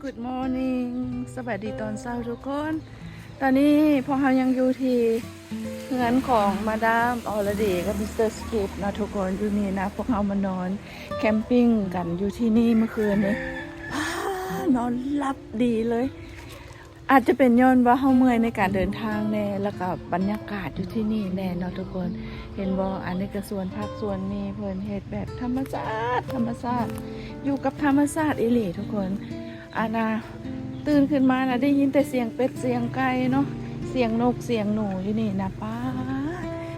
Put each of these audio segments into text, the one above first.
Good morning ສະບາຍດີຕອນເຊົ້າທຸກຄົນ. ຕອນນີ້ພວກເຮົາຍັງຢູ່ທີ່ເຮືອນຂອງມາດາມອອລະດີກັບມິສເຕີສະກິບເນາະທຸກຄົນ. ຢູ່ນີ້ນະ ພວກເຮົາມານອນແຄມປິງກັນຢູ່ທີ່ນີ້ເມື່ອຄືນນີ້. ພາ ນອນຫຼັບດີເລີຍ. ອາດຈະເປັນຍ້ອນວ່າເຮົາເມື່ອຍໃນການເດີນທາງແດ່ ແລ້ວກໍບັນຍາກາດຢູ່ທີ່ນີ້ແດ່ເນາະທຸກຄົນ. ເຫັນບໍ່ ອັນນີ້ກໍສວນຜັກສວນໝີ່ ເພິ່ນເຮັດແບບທຳມະຊາດ ທຳມະຊາດ ຢູ່ກັບທຳມະຊາດອີ່ຫຼີທຸກຄົນ. ອັນນ່າ ຕື່ນຂຶ້ນມານະ ໄດ້ຍິນແຕ່ສຽງເປັດສຽງໄກ່ເນາະ ສຽງນົກສຽງໜູຢູ່ນີ້ນະ. ປ້າ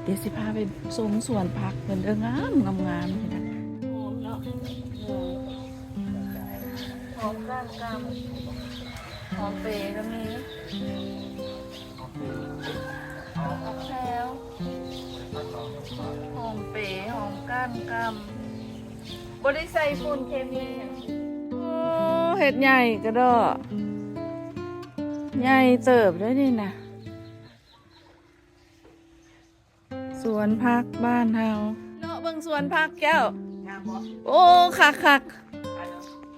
ດຽວຊິພາໄປຊົມສວນຜັກເພິ່ນເດີ້ ງາມ ງາມໆ ນີ້ນະ. ຫອມເນາະ ຫອມກ້ານກຳ ຫອມເປກໍມີ ຫອມຜັກແພວ ຫອມເປ ຫອມກ້ານກຳ ບໍ່ໄດ້ໃສ່ຝຸ່ນເຄມີຫຍັງ. ໂອ້ ເຮັດໃຫຍ່ກະດໍ້ ໃຫຍ່ເຕີບເດ້ນີ້ນະ. ສວນຜັກບ້ານເຮົາເນາະ ເບິ່ງສວນຜັກເຈົ້າ. ງາມບໍ່? ໂອ້ ຄັກ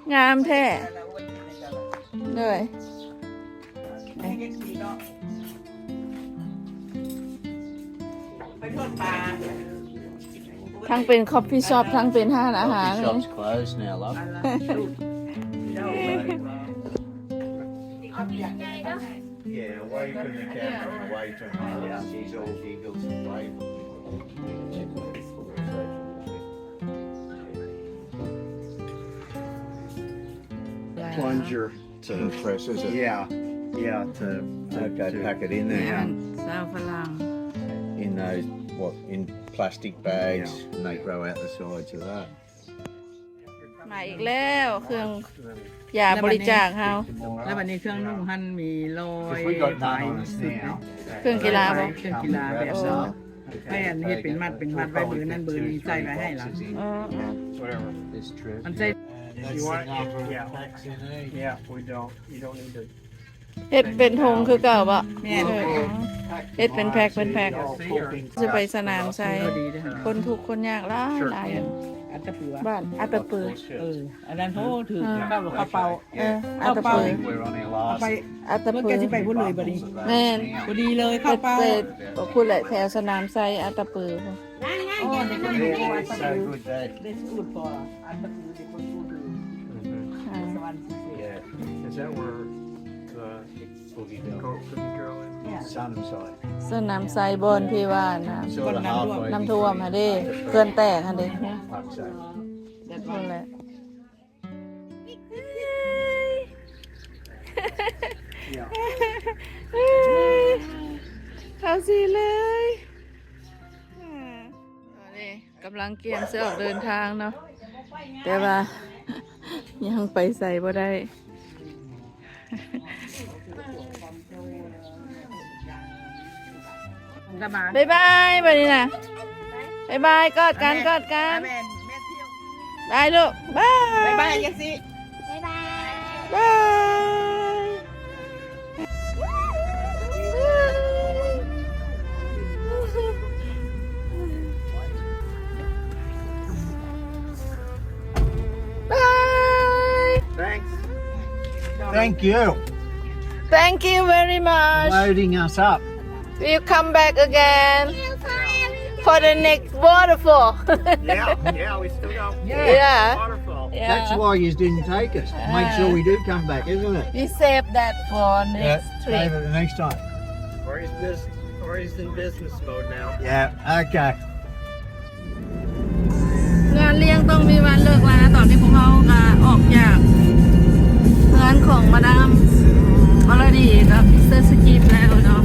ໆ ງາມແທ້ເລີຍ. ທັງເປັນຄອບຟີຊັອບ ທັງເປັນຮ້ານອາຫານ. Coffee shop's closed now, love. Yeah, away from the camera, away from the, yeah, these old eagles and wave. Plunger to press, is it? Yeah, yeah, to, to, okay, to pack it in there. ອັນຊາວຝຣັ່ງ In those, what, in plastic bags, yeah, and they grow out the sides of that. ມາອີກແລ້ວ ເຄື່ອງຢາບໍລິຈາກເຮົາ. ແລ້ວບັດນີ້ເຄື່ອງນຸ່ງຫັ້ນມີລອຍ If we got none on us now, ເຄື່ອງກິລາບໍ່? ເຄື່ອງກິລາແບບນັ້ນ ໃຫ້ອັນເຮັດເປັນມັດເປັນມັດໄວ້ ເບີນັ້ນເບີນີ້ໃສ່ໄວ້ໃຫ້ລະ. ເອີ whatever. It's true. ອັນໃສ່ That's the number of packs you need. Yeah, we don't, you don't need to ເຮັດເປັນຖົງຄືເກົ່າບໍ່? ແມ່ນ ເອີ ເຮັດເປັນແພັກເປັນແພັກ. ຊິໄປສະໜາມໄຊ ຄົນທຸກຄົນຍາກຫຼາຍໆ ອັດຕະປື ບ້ານອັດຕະປື. ເອີ ອັນນັ້ນໂຫຖືກ ເຂົ້າເຂົ້າເປົ່າ ເອີ ອັດຕະປື ເຂົ້າເປົ່າ ໄປອັດຕະປື ມັນກໍຊິໄປພຸ້ນເລີຍບັດນີ້. ແມ່ນ ພໍດີເລີຍ ເຂົ້າເປົ້າ ໄປພຸ້ນແຫຼະ ແຖວສະໜາມໄຊ ອັດຕະປື. ສະໜາມໄຊ ບ່ອນທີ່ວ່ານ້ຳ ນ້ຳຖ້ວມຫັ້ນເດ້ ເຂື່ອນແຕກຫັ້ນເດ້ ນັ້ນແຫຼະ. ເຂົ້າຊິເລີຍ ຕອນນີ້ກຳລັງກຽມຊິອອກເດີນທາງເນາະ ແຕ່ວ່າຍັງໄປໃສບໍ່ໄດ້. ບາຍບາຍ ບັດນີ້ນະ ບາຍບາຍ ກອດກັນ ກອດກັນ ບາຍລູກ ບາຍ ບາຍບາຍ ຢາຊິ ບາຍບາຍ ບາຍ. Bye. Thanks. Thank you. Thank you very much. Loading us up. We'll come back again for the next waterfall. Yeah, yeah, we still got, yeah, waterfall. Yeah. That's why you didn't take us. Make sure we do come back, isn't it? We save that for next trip. Save it the next time. Or is this, or is in business mode now? Yeah, okay. ງານລ້ຽງຕ້ອງມີວັນເລີກລາ. ຕອນນີ້ພວກເຮົາກໍອອກຈາກເຮືອນຂອງມາດາມອອລະດີກັບມິສເຕີສະກິບແລ້ວເນາະ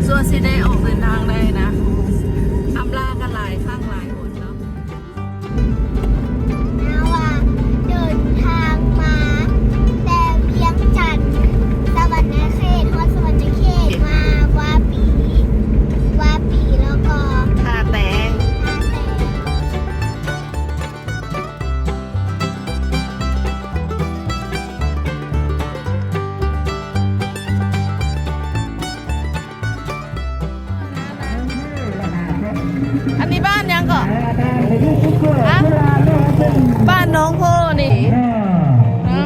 ສ່ວນຊິໄດ້ອອກເດີນທາງໄດ້ນະ ອຳລາກັນຫຼາຍຄັ້ງຫຼາຍຫົນເນາະ. ເຮົາອະເດີນທາງມາແຕ່ວຽງຈັນ ສະຫວັນນະເຂດ ຮອດສະຫວັນນະເຂດມາວາປີ ວາປີ ແລ້ວກໍທ່າແຕງ ທ່າແຕງ. ອັນນີ້ບ້ານຫຍັງເກາະ? ຮະ? ບ້ານໜອງໂພນີ້ ຮະ?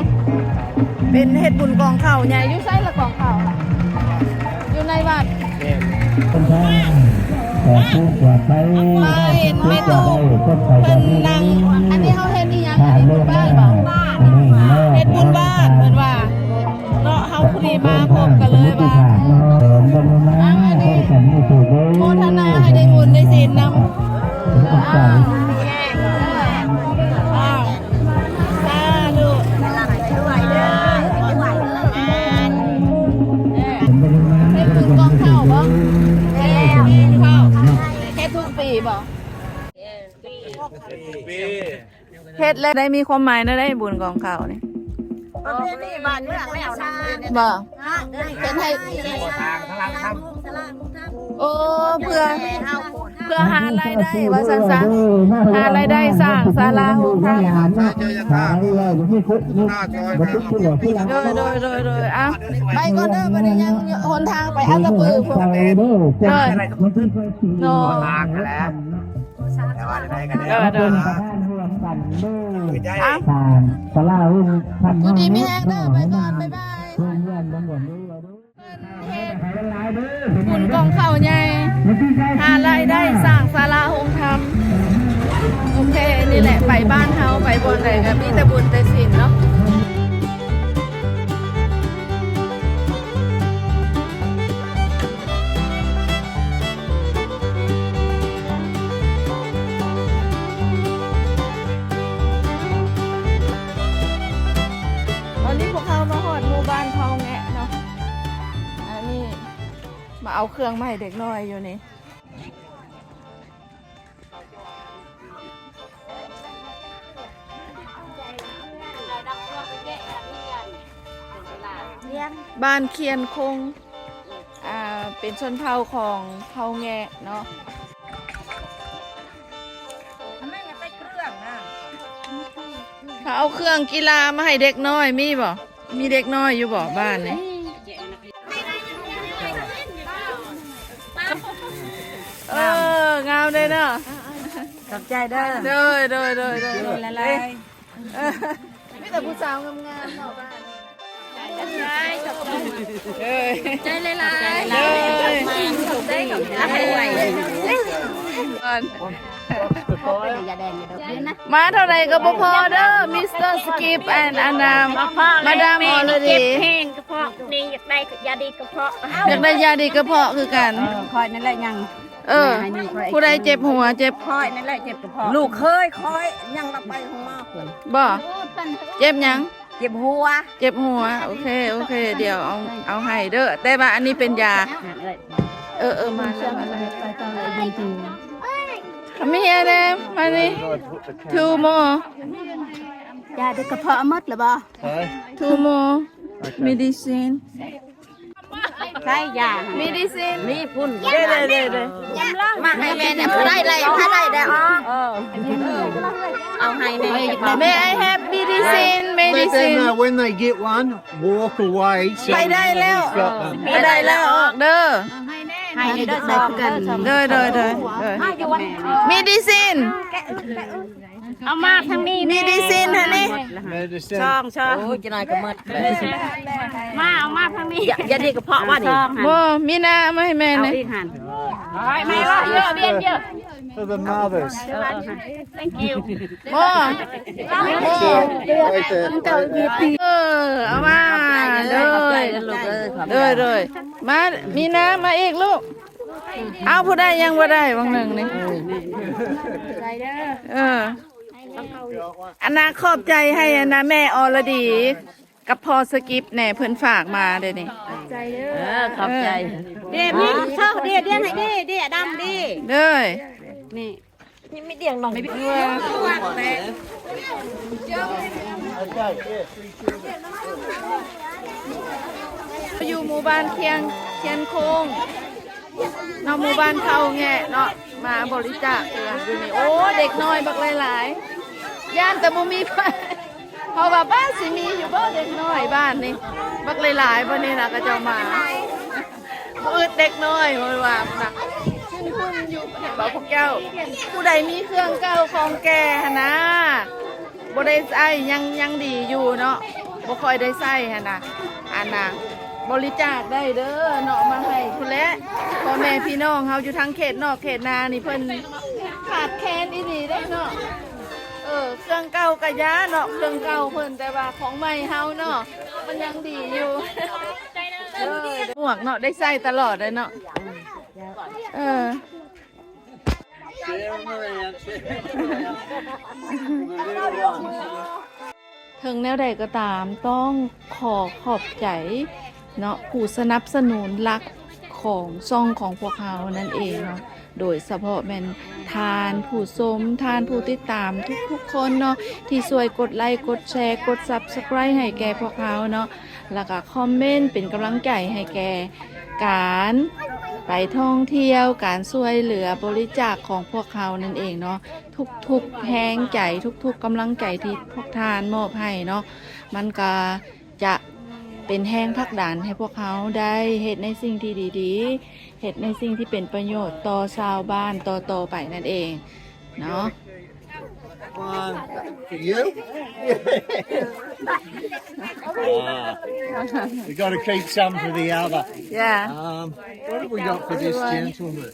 ເປັ ເປັນເຮັດບຸນກອງເຂົ້າໃຫຍ່ ຢູ່ໃສລະກອງເຂົ້າ? ຢູ່ໃນວັດ. ແມ່ນ. ມາເຫັນແມ່ຕູ້ເພິ່ນນັ່ງ ອັນນີ້ເຮົາເຮັດອີ່ຫຍັງ? ອັນນີ້ບຸນບ້ານບໍ? ເຮັດບຸນບ້ານເພິ່ນວ່າເນາະ. ເຮົາຜູ້ດີມາພົບກັນເລີຍວ່າ ເອົາ ອັນນີ້ໂມທະນາໃຫ້ໄດ້ບຸນໄດ້ສິນນຳ. ອ້າວ ສາທຸ ເຮັດບຸນກອງເຂົ້າບໍ? ເຮັດບຸນກອງເຂົ້າ ເຮັດທຸກປີບໍ? ເຮັດແລ້ວໄດ້ມີຄວາມໝາຍແນວໃດ ບຸນກອງເຂົ້ານີ້? ປະເພນີບ້ານເມືອງແນວນັ້ນບໍ? ເຮັດໃຫ້ ໂອ້ ເພື່ອ ເພື່ອຫາລາຍໄດ້ວ່າຊັ້ນຊະ ຫາລາຍໄດ້ສ້າງສາລາໂຮງທຳ. ໂດຍ ໂດຍ ໂດຍ ໂດຍ ເອົ້າ ໄປກ່ອນເດີ ບັດນີ້ຍັງຫົນທາງໄປອັດຕະປືພຸ້ນ. ໂດຍ ໂດຍ ແຕ່ວ່າໃດໆກໍແລ້ວ ເອີ ເດີ ເດີ ເອີ ເອົາ ຢູ່ດີມີແຮງເດີ ໄປກ່ອນ ບາຍບາຍ. ເພິ່ນເຮັດບຸນກອງເຂົ້າໃຫຍ່ ຫາລາຍໄດ້ສ້າງສາລາໂຮງທຳ. ໂອເຄ ນີ້ແຫຼະ ໄປບ້ານເຮົາ ໄປບ່ອນໃດກໍມີແຕ່ບຸນແຕ່ສິນເນາະ. ຕອນນີ້ພວກເຮົາມາຮອດໝູ່ບ້ານເຜົ່າແງະເນາະ. ອັນນີ້ມາເອົາເຄື່ອງມາໃຫ້ເດັກນ້ອຍຢູ່ນີ້. ບ້ານຄຽນຄົງ ອ່າ ເປັນຊົນເຜົ່າຂອງເຜົ່າແງະເນາະ. ເຂົາເອົາເຄື່ອງກິລາມາໃຫ້ເດັກນ້ອຍ ມີບໍ່? ມີເດັກນ້ອຍຢູ່ບໍ່ບ້ານນີ້? ເອີ ງາມເດ້ເນາະ. ຂອບໃຈເດີ. ໂດຍ ໂດຍ ໂດຍ ໂດຍ. ເອີ ມີແຕ່ຜູ້ສາວງາມໆເນາະບ້ານນີ້. ເອີ ຂອບໃຈຫຼາຍໆ. ໂດຍ ຂອບໃຈ ຂອບໃຈ. ມາເທົ່າໃດກໍບໍ່ພໍເດີ Mister Skip and ອັນນ່າ Madam Already. ເຈັບແຮງກະເພາະນີ້ ຢາກໄດ້ຢາດີກະເພາະ ຢາກໄດ້ຢາດີກະເພາະຄືກັນ. ເອີ ຂ້ອຍນັ້ນແຫຼະຍັງ. ເອີ ຜູ້ໃດເຈັບຫົວເຈັບ? ຂ້ອຍນັ້ນແຫຼະເຈັບກະເພາະ. ລູກເຂີຍຂ້ອຍຍັງລະໄປໂຮງໝໍພຸ້ນ. ບໍ່ ເຈັບຫຍັງ? ເຈັບຫົວ. ເຈັບຫົວ. ໂອເຄ ໂອເຄ ດຽວເອົາ ເອົາໃຫ້ເດີ ແຕ່ວ່າອັນນີ້ເປັນຢາ. ເອີ ເອີ ມາແລ້ວ ມາແລ້ວ. Come here ແດ່ ມານີ້. Two more. ຢາດີກະເພາະໝົດລະບໍ່? Two more medicine. ໃຊ້ຢາ medicine ມີພຸ້ນ. ເດ້ໆໆ ມາໃຫ້ແມ່ແດ່ ໃຜໄດ້ ໃຜໄດ້ແດ່. ເອີ ເອົາໃຫ້ແມ່. May I have medicine? Medicine. When they get one, walk away. ໃຜໄດ້ແລ້ວ ໃຜໄດ້ແລ້ວ ອອກເດີ. ໃຫ້ເດີ ໂດຍ ໂດຍ ໂດຍ ໂດຍ. Medicine. ເອົາມາທາງນີ້ medicine ຫັ້ນນີ້. ສອງ ສອງ. ໂອ້ຍ ຈະໜ້ອຍກໍໝົດ. ມາ ເອົາມາທາງນີ້. ຢາດີກະເພາະວ່ານີ້. ບໍ່ ມີນາເອົາມາໃຫ້ແມ່ແດ່. ເອົາອີກຫັ້ນ. ໂອ້ຍ ແມ່ເວົ້າເຍອະ ວຽນເຍອະ. For the mothers. Thank you. ບໍ່ ບໍ່. ເອີ ເອົາມາ. ໂດຍ ໂດຍ ໂດຍ. ມາ ມີນາ ມາອີກລູກ. ເອົາ ຜູ້ໃດຍັງບໍ່ໄດ້ຫວ່າງໜຶ່ງນີ້. ເອີ ອັນນ່າ ຂອບໃຈໃຫ້ອັນນ່າ ແມ່ອອລະດີ ກັບພໍ່ສະກິບແດ່ ເພິ່ນຝາກມາເດ້ນີ້. ຂອບໃຈເດີ. ເອີ ຂອບໃຈ. ເດ້ ມີເຂົ້າເດ້ ດຽງໃຫ້ເດ້ ເດ້ດຳເດ້. ເດີ ນີ້ ມີດຽງໜອງ. ຢູ່ໝູ່ບ້ານຄຽງ ຄຽນໂຄ້ງ ເນາະ ໝູ່ບ້ານເຜົ່າແງະເນາະ ມາບໍລິຈາກເຄື່ອງຢູ່ນີ້. ໂອ້ ເດັກນ້ອຍບັກຫຼາຍໆ ຢ້ານແຕ່ບໍ່ມີ ເພາະວ່າບ້ານຊິມີຢູ່ບໍ່ເດັກນ້ອຍບ້ານນີ້ ບັກຫຼາຍໆ. ບັດນີ້ນະ ເຂົາເຈົ້າມາບໍ່ອຶດເດັກນ້ອຍ ເພິ່ນວ່ານະ. ຂຶ້ນຂຶ້ນຢູ່ ເຫັນບໍ່ພວກເຈົ້າ ຜູ້ໃດມີເຄື່ອງເກົ່າຂອງແກ່ຫັ້ນນະ ບໍ່ໄດ້ໃຊ້ ຍັງ ຍັງດີຢູ່ເນາະ. ບໍ່ຄ່ອຍໄດ້ໃຊ້ຫັ້ນນະ ອັນນະ ບໍລິຈາກໄດ້ເດີເນາະ ມາໃຫ້ພຸ້ນແຫຼະ ພໍ່ແມ່ພີ່ນ້ອງເຮົາຢູ່ທາງເຂດນອກເຂດນານີ້ ເພິ່ນຂາດແຄນອີ່ຫຼີເດ້ເນາະ. ເອີ ເຄື່ອງເກົ່າກະຢ່າເນາະ ເຄື່ອງເກົ່າເພິ່ນ ແຕ່ວ່າຂອງໃໝ່ເຮົາເນາະ ມັນຍັງດີຢູ່. ເອີ ໝວກເນາະ ໄດ້ໃຊ້ຕະຫຼອດເລີຍເນາະ. ເອີ Share 'em around, share 'em around. ເຖິງແນວໃດກໍຕາມ ຕ້ອງຂໍຂອບໃຈເນາະ ຜູ້ສະໜັບສະໜູນຫຼັກຂອງຊ່ອງຂອງພວກເຮົານັ້ນເອງເນາະ ໂດຍສະເພາະແມ່ນທ່ານຜູ້ຊົມ ທ່ານຜູ້ຕິດຕາມທຸກໆຄົນເນາະ ທີ່ຊ່ວຍກົດໄລ ກົດແຊ ກົດ Subscribe ໃຫ້ແກ່ພວກເຮົາເນາະ ແລ້ວກໍຄອມເມັນເປັນກຳລັງໃຈໃຫ້ແກ່ການໄປທ່ອງທ່ຽວ ການຊ່ວຍເຫຼືອບໍລິຈາກຂອງພວກເຮົານັ້ນເອງເນາະ. ທຸກໆແຮງໃຈ ທຸກໆກຳລັງໃຈທີ່ພວກທ່ານມອບໃຫ້ເນາະ ມັນກໍຈະເປັນແຮງຜັກດັນໃຫ້ພວກເຮົາໄດ້ເຮັດໃນສິ່ງທີ່ດີໆ ເຮັດໃນສິ່ງທີ່ເປັນປະໂຫຍດຕໍ່ຊາວບ້ານຕໍ່ໆໄປນັ້ນເອງເນາະ. One for you. Ah, we gotta keep some for the other. Yeah. Um, what have we got for this gentleman?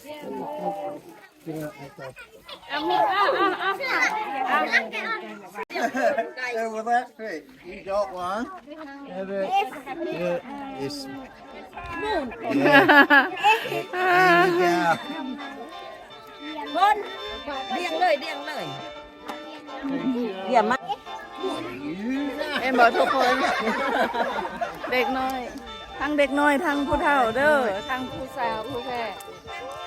Yeah, well, that's it. You got one. Have it. Yeah, yes. Yeah. There you go. ຄົນ ລ້ຽງເລີຍ ລ້ຽງເລີຍ ລ້ຽງມາ ເຫັນບໍ່ທຸກຄົນ ເດັກນ້ອຍ ທັງເດັກນ້ອຍ ທັງຜູ້ເຖົ້າເດີ ທັງຜູ້ສາວຜູ້ແກ່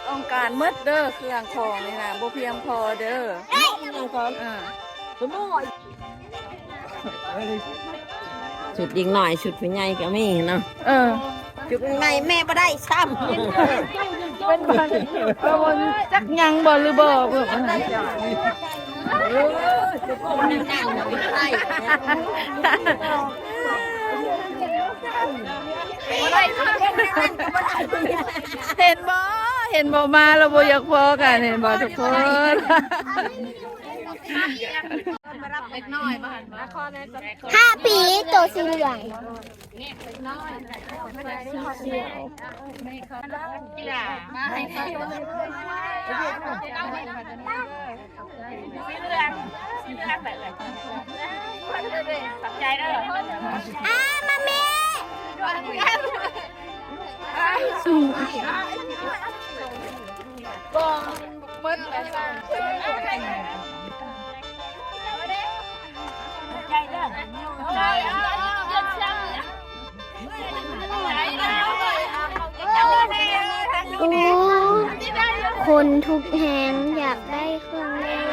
ຕ້ອງການໝົດເດີ ເຄື່ອງຂອງນີ້ນະ ບໍ່ພຽງພໍເດີ ເອີ ຊຸດເດັກນ້ອຍ ຊຸດຜູ້ໃຫຍ່ກໍມີເນາະ ເອີ ຈຸກໃໝ່ແມ່ບໍ່ໄດ້ຊ້ຳ ເປັນບາງ ເອີ ບໍ່ຈັກຍັງບໍ່ຫຼືບໍ່ ເພິ່ນ ເຫັນບໍ່ ເຫັນບໍ່ ມາແລ້ວບໍ່ຢາກພໍກັນ ເຫັນບໍ່ທຸກຄົນ? ຫ້າປີ ໂຕສີເຫຼືອງ ຂອບໃຈເດີ ອາ ມາມີ ໂອ້ ຄົນທຸກແຮງຢາກໄດ້ເຄື່ອງເຫຼັ້ນ.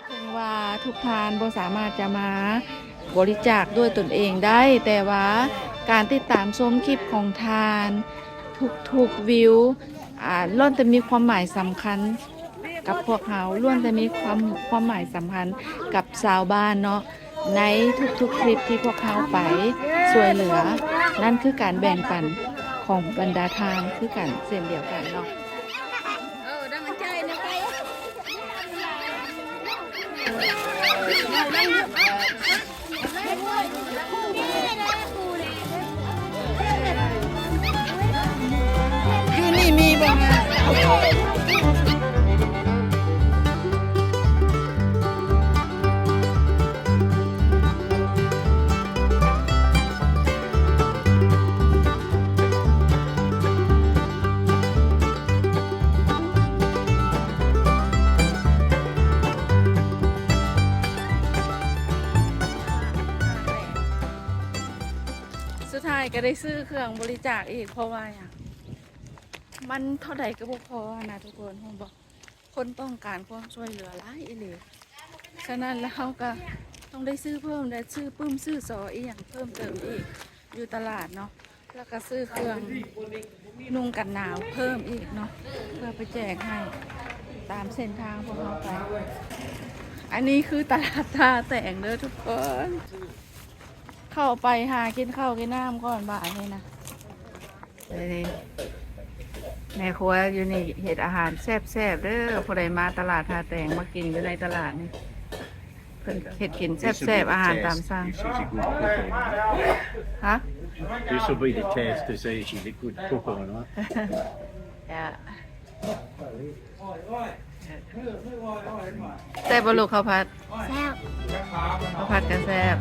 ເຖິງວ່າທຸກທ່ານບໍ່ສາມາດຈະມາບໍລິຈາກດ້ວຍຕົນເອງໄດ້, ແຕ່ວ່າການຕິດຕາມຊົມຄລິບຂອງທ່ານ ທຸກໆວິວ ອາ ລ້ວນແຕ່ມີຄວາມໝາຍສຳຄັນກັບພວກເຮົາ, ລ້ວນແຕ່ມີຄວາມ ຄວາມໝາຍສຳຄັນກັບຊາວບ້ານເນາະ, ໃນທຸກໆຄລິບທີ່ພວກເຮົາໄປຊ່ວຍເຫຼືອ, ນັ້ນຄືການແບ່ງປັນຂອງບັນດາທ່ານຄືກັນເຊັ່ນດຽວກັນເນາະ. ຢູ່ນີ້ມີບໍ່? ສຸດທ້າຍກໍໄດ້ຊື້ເຄື່ອງບໍລິຈາກອີກ ເພາະວ່າຫຍັງ? ມັນເທົ່າໃດກໍບໍ່ພໍນະທຸກຄົນ ຮູ້ບໍ່? ຄົນຕ້ອງການຄວາມຊ່ວຍເຫຼືອຫຼາຍອີ່ຫຼີ. ສະນັ້ນແລ້ວເຮົາກໍຕ້ອງໄດ້ຊື້ເພີ່ມ ໄດ້ຊື້ປຶ້ມ ຊື້ສໍອີ່ຫຍັງເພີ່ມເຕີມອີກຢູ່ຕະຫຼາດເນາະ, ແລ້ວກໍຊື້ເຄື່ອງນຸ່ງກັນໜາວເພີ່ມອີກເນາະ ເພື່ອໄປແຈກໃຫ້ຕາມເສັ້ນທາງພວກເຮົາໄປ. ອັນນີ້ຄືຕະຫຼາດທ່າແຕງເດີທຸກຄົນ. ເຂົ້າໄປຫາກິນເຂົ້າກິນນ້ຳກ່ອນບາດນີ້ນະ. ນີ້ ແມ່ຄົວຢູ່ນີ້ເຮັດອາຫານແຊບໆເດີ. ຜູ້ໃດມາຕະຫຼາດທ່າແຕງ ມາກິນຢູ່ໃນຕະຫຼາດນີ້ ເພິ່ນເຮັດກິນແຊບໆ ອາຫານຕາມສັ່ງ. This is a good cook or not. ຮະ? This will be the test to see if she's a good cook or not. ແຊບບໍ່ລູກ ເຂົ້າຜັດ? ແຊບ. ເຂົ້າຜັດກໍແຊບ.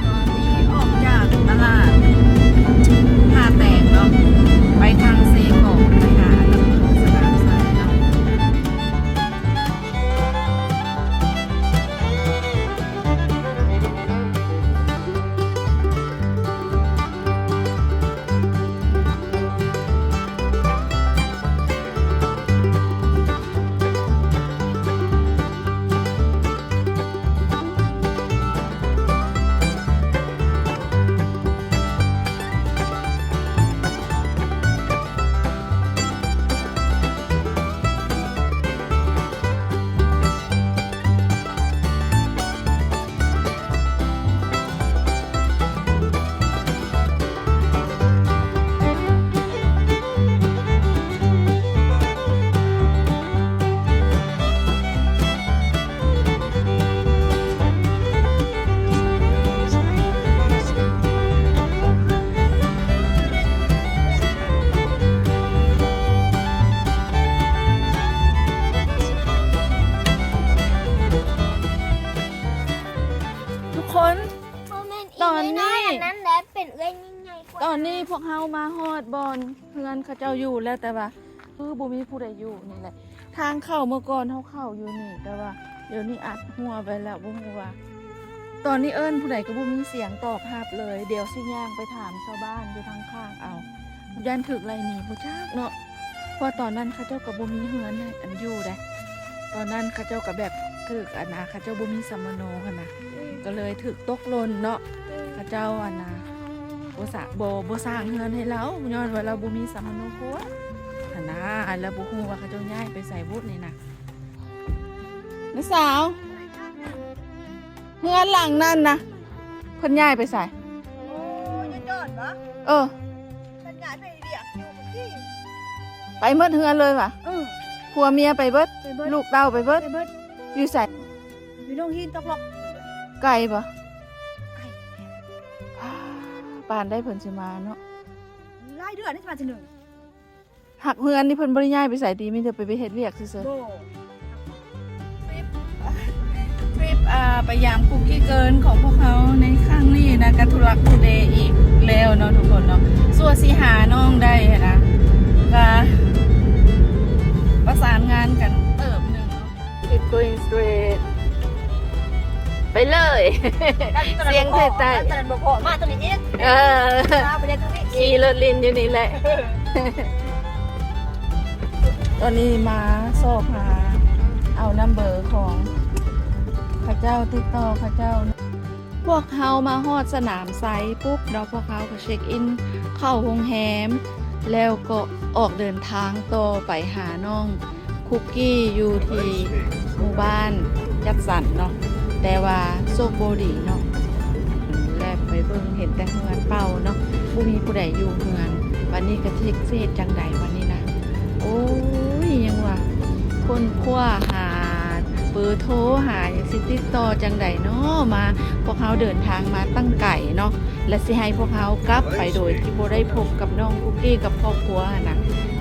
ຕອນນີ້ອອກຈາກຕະຫຼາດທ່າແຕງເນາະ ໄປທາງເຊກອງ ໄປຫາອັນນັ້ນ ສະໜາມໄຊເນາະ. ທຸກຄົນ ຕອນນີ້ ເປັນເອື້ອຍຍິ່ງໃຫຍ່ກວ່າ. ຕອນນີ້ພວກເຮົາມາຮອດບ່ອນເຮືອນເຂົາເຈົ້າຢູ່ແລ້ວ ແຕ່ວ່າຄືບໍ່ມີຜູ້ໃດຢູ່ນີ້ແຫຼະ. ທາງເຂົ້າເມື່ອກ່ອນເຮົາເຂົ້າຢູ່ນີ້ ແຕ່ວ່າດຽວນີ້ອັດຮົ້ວໄວ້ແລ້ວ ບໍ່ຮູ້ວ່າ ຕອນນີ້ເອີ້ນຜູ້ໃດກໍບໍ່ມີສຽງຕອບຮັບເລີຍ. ດຽວຊິຍ່າງໄປຖາມຊາວບ້ານຢູ່ທາງຂ້າງເອົາ. ຢ້ານຖືກໄລ່ໜີບໍ່ຈັກເນາະ ເພາະວ່າຕອນນັ້ນເຂົາເຈົ້າກໍບໍ່ມີເຮືອນໃຫ້ອັນຢູ່ໃດ. ຕອນນັ້ນເຂົາເຈົ້າກໍແບບຖືກອັນນະ ເຂົາເຈົ້າບໍ່ມີສຳມະໂນຫັ້ນນະ ອືມ ກໍເລີຍຖືກຕົກຫຼົ່ນເນາະ. ອືມ ເຂົາເຈົ້າອັນນະ ບໍ່ສະ ບໍ່ ບໍ່ສ້າງເຮືອນໃຫ້ລາວ ຍ້ອນວ່າລາວບໍ່ມີສຳມະໂນຄົວຫັ້ນນະ. ລາວບໍ່ຮູ້ວ່າເຂົາເຈົ້າຍ້າຍໄປໃສບຸດນີ້ນະ. ນ້າສາວ ເຮືອນຫຼັງນັ້ນນະ ເພິ່ນຍ້າຍໄປໃສ? ໂອ້ຍ ຈອດບໍ່? ເອີ ເພິ່ນຍ້າຍໄປວຽກຢູ່ພຸ້ນຕິ. ໄປໝົດເຮືອນເລີຍຫວາ? ເອີ ຜົວເມຍໄປເບິດ? ໄປເບິດ. ລູກເຕົ້າໄປເບິດ? ໄປເບິດ. ຢູ່ໃສ? ຢູ່ດົງຫີນຕອກລອກ. ໄກບໍ່? ໄກ. ປານໃດເພິ່ນຊິມາເນາະ? ຫຼາຍເດືອນນີ້ຊິມາເທື່ອໜຶ່ງ. ຮັກເຮືອນນີ້ເພິ່ນບໍ່ໄດ້ຍ້າຍໄປໃສຕິ ມີແຕ່ໄປ ໄປເຮັດວຽກຊື່ໆ? ບໍ່. ທຣິບ ທຣິບ ອ່າ ໄປຢາມຄຸກກີ້ເກີນຂອງພວກເຮົາໃນຄັ້ງນີ້ນະ ກະທຸລັກທຸເລອີກແລ້ວເນາະທຸກຄົນເນາະ. ຊົ່ວຊິຫານ້ອງໄດ້ຫັ້ນນະ ກະປະສານງານກັນເຕີບໜຶ່ງເນາະ. Keep going straight ໄປເລີຍ. ສຽງແທ້ໆ ຕອນນັ້ນບໍ່ພໍ ມາຕົງນີ້ອີກ. ເອີ ມາໄປເລີຍຕົງນີ້ ຂີ່ລົດຫຼິ້ນຢູ່ນີ້ແຫຼະ. ຕອນນີ້ມາຊອກຫາເອົານຳເບີຂອງເຂົາເຈົ້າ ຕິດຕໍ່ເຂົາເຈົ້າ. ພວກເຮົາມາຮອດສະໜາມໄຊປຸບເນາະ ພວກເຮົາກໍເຊັກອິນເຂົ້າໂຮງແຮມ ແລ້ວກໍອອກເດີນທາງຕໍ່ໄປຫານ້ອງ ຄຸກກີ້ຢູ່ທີ່ໝູ່ບ້ານຈັດສັນເນາະ ແຕ່ວ່າໂຊກບໍ່ດີເນາະ ແລະໄປເບິ່ງເຫັນແຕ່ເຮືອນເປົ່າເນາະ ບໍ່ມີຜູ້ໃດຢູ່ເຮືອນ. ບາດນີ້ກໍຊິເຮັດ ຊິເຮັດຈັ່ງໃດບາດນີ້ນະ? ໂອ້ຍ ຍັງວ່າຄົ້ນຄວ້າຫາເບີໂທ ຫາຫຍັງ ຊິຕິດຕໍ່ຈັ່ງໃດເນາະ ມາ ພວກເຮົາເດີນທາງມາຕັ້ງໄກເນາະ ແລະ ຊິໃຫ້ພວກເຮົາກັບໄປໂດຍທີ່ບໍ່ໄດ້ພົບກັບນ້ອງຄຸກກີ້ກັບຄອບຄົວຫັ້ນນະ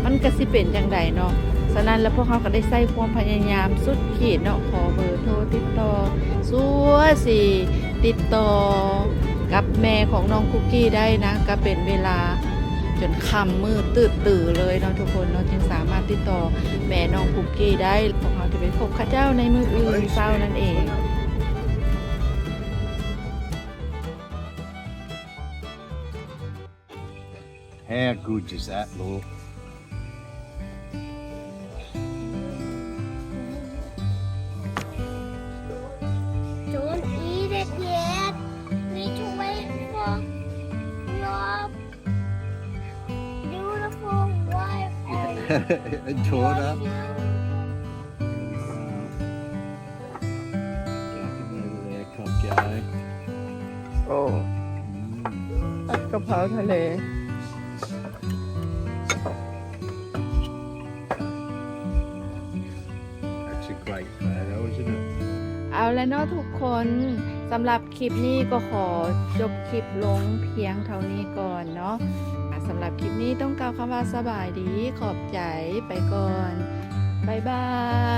ມັນກະຊິເປັນຈັ່ງໃດເນາະ. ສະນັ້ນແລ້ວພວກເຮົາກະໄດ້ໃຊ້ຄວາມພະຍາຍາມສຸດຂີດເນາະ ຂໍເບີໂທຕິດຕໍ່ ຊົ່ວຊິຕິດຕໍ່ກັບແມ່ຂອງນ້ອງຄຸກກີ້ໄດ້ນະ ກະເປັນເວລາຈົນຄ່ຳມືດຕືດเลยเนาะทุกคนเนาะ จึงสามารถติดต่อแม่น้องคุกกี้ได้ พวกเราจะไปพบเขาเจ้าในมื้ออื่นเช้านั่นเอง. How good is that, look? Don't eat it yet. Need to wait for your beautiful wife and daughter. ໂອ້ ຜັດກະເພົາທະເລ. That's a great photo, isn't it? ເອົາລະເນາະທຸກຄົນ, ສຳລັບຄລິບນີ້ກໍຂໍຈົບຄລິບລົງພຽງເທົ່ານີ້ກ່ອນເນາະ. ສຳລັບຄລິບນີ້ຕ້ອງກ່າວຄຳວ່າສະບາຍດີ, ຂອບໃຈ, ໄປກ່ອນ, ບາຍບາຍ.